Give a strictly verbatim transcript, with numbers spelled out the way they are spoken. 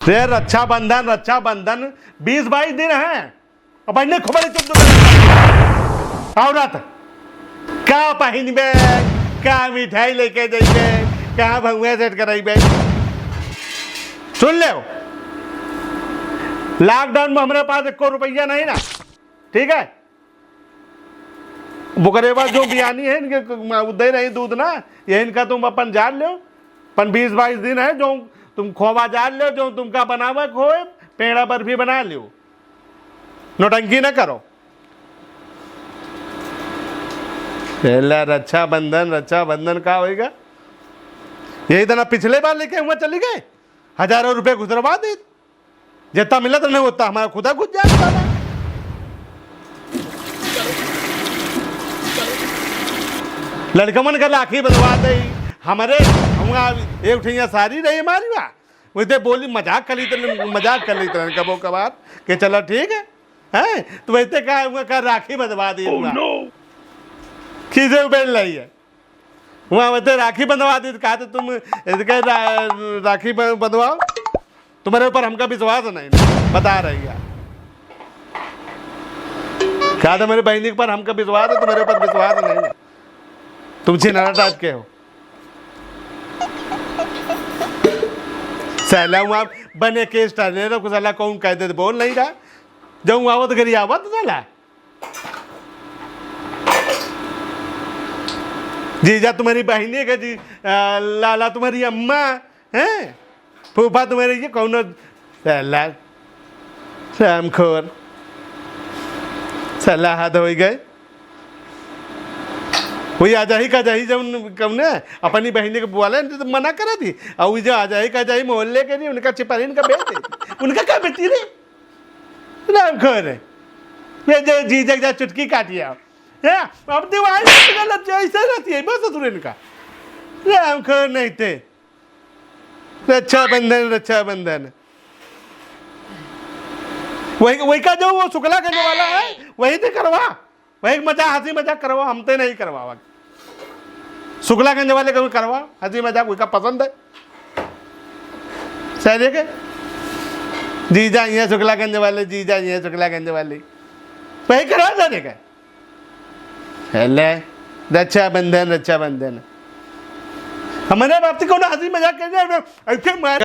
रे रक्षाबंधन, रक्षाबंधन, बीस बाईस दिन है। अब अन्य खबर चुप तो। औरत, का पहिनबे, का मिठाई लेके जइबे, का भउआ सेट करइबे? सुन ले, लॉकडाउन में हमरे पास एको रुपया नहीं ना, ठीक है? ओकरे बाद जो बियानी है, इनके उ दे रही दूध ना, ये इनका तुम अपन जान लो, अपन बीस बाईस दिन है, जो तुम खोवा जान लो, जो तुमका बनावे खोए, पेड़ा बर्फी बना लियो, नौटंकी ना करो। एला रक्षाबंधन, रक्षाबंधन का होएगा? यही तना पिछले बार लेके हुआ चली गए, हजारों रुपए घुसरवा दे, जितना मिलत नहीं होता, हमारा खुदा घुस जाए साला। लड़कमन का राखी बंधवा दे, हमारे, हम एक ठैया सारी रही हमारी बा, वैसे बोली मजाक कर ली तो, मजाक कर ली तो कबो कबार के चलो ठीक है, हैं? तो वैसे का हुआ का राखी बंधवा दी हुआ। किसे बेल रही है? वहाँ वैसे राखी बंधवा दी तो कहा तो तुम इसके रा-, राखी ब-, बंधवाओ। तुम्हारे ऊपर हमका विश्वास नहीं, बता रही है। कहा तो मेरे बहनी पर हमका विश्वास है, तुम्हारे ऊपर विश्वास नहीं है। तुम छिनारा टाइप के हो। साला वहाँ बने के स्टाइल है, तो साला कौन कह दे, बोल नहीं रहा। जब आवत घरी आवत साला। जीजा तुम्हारी बहनी के जी, आ, लाला तुम्हारी अम्मा, हैं? फूफा तुम्हारे ये कौनो साला, रामखोर, साला हद होइ गए। वही आजाही का जाही जब कौने अपनी बहनी के बुआले तो मना करे थी, और वही जो आजाही का जाही मोहल्ले के नहीं, उनका चिपरिन का बेच दे, उनका क्या बेची रे? रामखोर है। ये जो जीजा जा चुटकी काटिया। या, अब दिवाली में गलत जो ऐसे रहती है, बस ससुर इनका। रामखोर नहीं थे। रक्षाबंधन, रक्षाबंधन। वही, वही का जो वो शुक्लागंज वाला है, वही से करवा। वही मजा, हंसी मजाक करवा, हम ते नहीं करवावा। शुक्लागंज वाले का भी करवा, हंसी मजाक वही का पसंद है। सही है के? जीजा ये शुक्लागंज वाले, जीजा ये शुक्लागंज वाले। वही करवा जाने का। हेले, रक्षाबंधन, रक्षाबंधन। हमारे बाप से कौन हंसी मजाक कर रहे हैं? ऐसे मार